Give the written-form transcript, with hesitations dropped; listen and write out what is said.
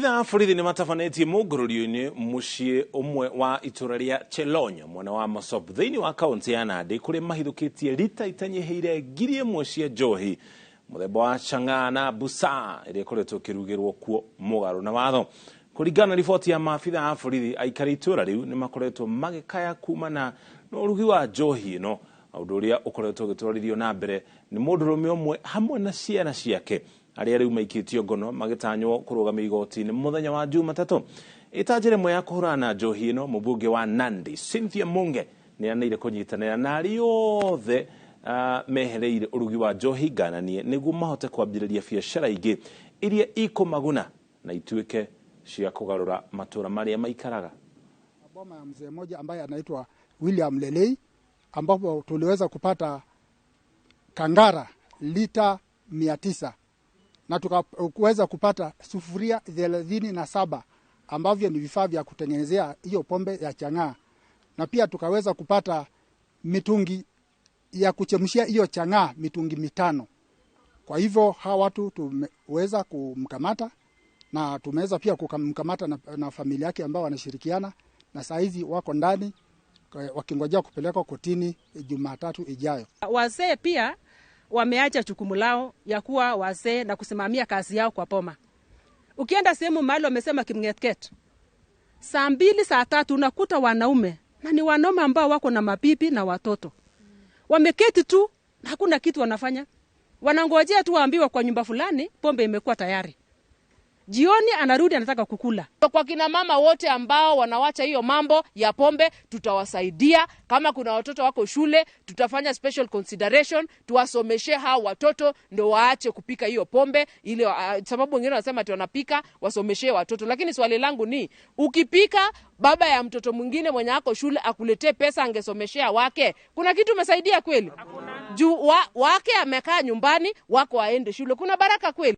Maabitha a borithi nĩ matabanĩtie mũngũrũrio-inĩ mũciĩ ũmwe wa itũra rĩa Chelonyo mwena wa Mosop thĩinĩ wa kaunti ya Nandi kũrĩa mahithũkĩtie rita itanyihĩire 1,000 cia njohi mũthemba wa chang'aa na busaa ĩrĩa ĩkoretwo ĩkĩrugĩrwo kuo mũgarũ na watho. Kũringana na riboti ya maabitha a borithi, aikari itũra rĩu nĩ makoretwo magĩkaya kumana na ũrugi wa njohi ĩno, ũndũ ũrĩa ũkoretwo ũgĩtwarithio na mbere nĩ mũndũrũme ũmwe hamwe na ciana ciake arĩa rĩu maikĩtio ngono magĩtanywo kũrũgamio igoti-inĩ mũthenya wa Jumatatũ. Ĩta njĩra ĩmwe ya kũhũrana na njohi ĩno, mũmbunge wa Nandi Cynthia Munge nĩ anĩire kũnyitanĩra na arĩa othe mehereire ũrugi wa njohi ngananie nĩguo mahote kwambĩrĩria biacara ingĩ iria ikũmaguna na ituĩke cia kũgarũra matũra marĩa maikaraga. Boma ya mzee mmoja ambaye anaitwa William Lelei, ambapo tuliweza kupata kangara lita 900 na tukaweza kupata sufuria 37 ambavyo ni vifaa vya kutengenezea hiyo pombe ya chang'aa, na pia tukaweza kupata mitungi ya kuchemshia hiyo chang'aa, mitungi 5. Kwa hivyo hawa watu tumeweza kumkamata na tumeweza pia kumkamata na familia yake ambao wanashirikiana, na saa hizi wako ndani wakingojea kupelekwa kotini Jumatatu ijayo. Wazee pia wameacha jukumu lao ya kuwa wazee na kusimamia kazi yao kwa boma. Ukienda sehemu mahali wamesema Kimngetket, saa 2 saa 3 unakuta wanaume, na ni wanaume ambao wako na mabibi na watoto, wameketi tu na hakuna kitu wanafanya. Wanangojea tu waambiwe kwa nyumba fulani pombe imekuwa tayari. Jioni anarudi anataka kukula. Kwa kina mama wote ambao wanawacha hiyo mambo ya pombe, tutawasaidia. Kama kuna watoto wako shule, tutafanya special consideration, tuwasomeshe hao watoto ndo waache kupika hiyo pombe ile, sababu wengine wanasema ati wanapika, wasomeshe watoto. Lakini swali langu ni, ukipika baba ya mtoto mwingine mwenye ako shule akuletee pesa angesomeshea wake, kuna kitu umesaidia kweli? Juu wake amekaa nyumbani, wako waende shule, kuna baraka kweli?